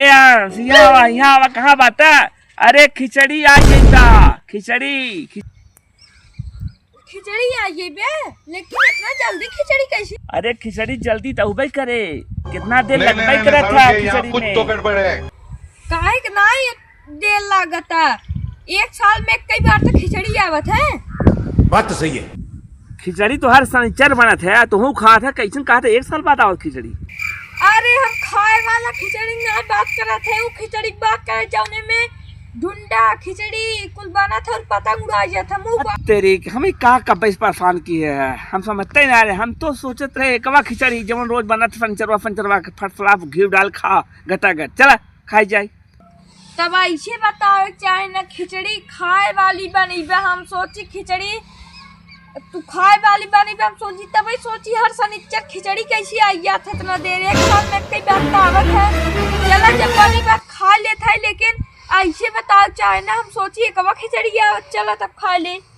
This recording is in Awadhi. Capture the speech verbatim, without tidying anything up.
यहाँ, यहाँ आवा, यहाँ आवा, कहाँ बाटा? अरे खिचड़ी आ गई बा, खिचड़ी, खि- खिचड़ी आ गई बे, लेकिन इतना जल्दी खिचड़ी कैसी? अरे खिचड़ी जल्दी तो उबे करे, कितना देर नहीं, लगबे नहीं, नहीं, करत सारुण था जी, यहाँ खिचड़ी कुछ में। तो गड़बड़ है। काहे के ना ये देर लागता? एक साल में कई बार तो खिचड़ी आवत है। बात तो सही है। खिचड़ी तो हर शनिचर बनत है, तोहू खात है, कैसन कहत है एक साल बाद आवत खिचड़ी? अरे हम खाए वाला खिचड़ी ना बात करत है, वो खिचड़ी बात करे जौने में ढुंडा खिचड़ी कुल बनत है और पतंग उड़ा जात है, मुंह बा- तेरी, हमें का कब्बे से परेशान की है, हम समझते ही ना रहे। हम तो सोचत रहे एकवा खिचड़ी जवन रोज बनत शनिचरवा फनिचरवा के फट फलाप घी डाल खा गटागट, चला खाई जाई। तब ऐसे बतावे के चाहे ना, खिचड़ी खाए वाली बनी बे। हम सोची खिचड़ी तू खाए वाली बनी बे, हम सोची, तब ही सोची हर शनिचर खिचड़ी कैसी आई जात है इतना देर, एक साल में कई बार तो आवत है। चला जब बनी बात खा लेत है, लेकिन ऐसे बतावे के चाहे ना, हम सोची एकवा खिचड़ी आवत, चला तब खा ले।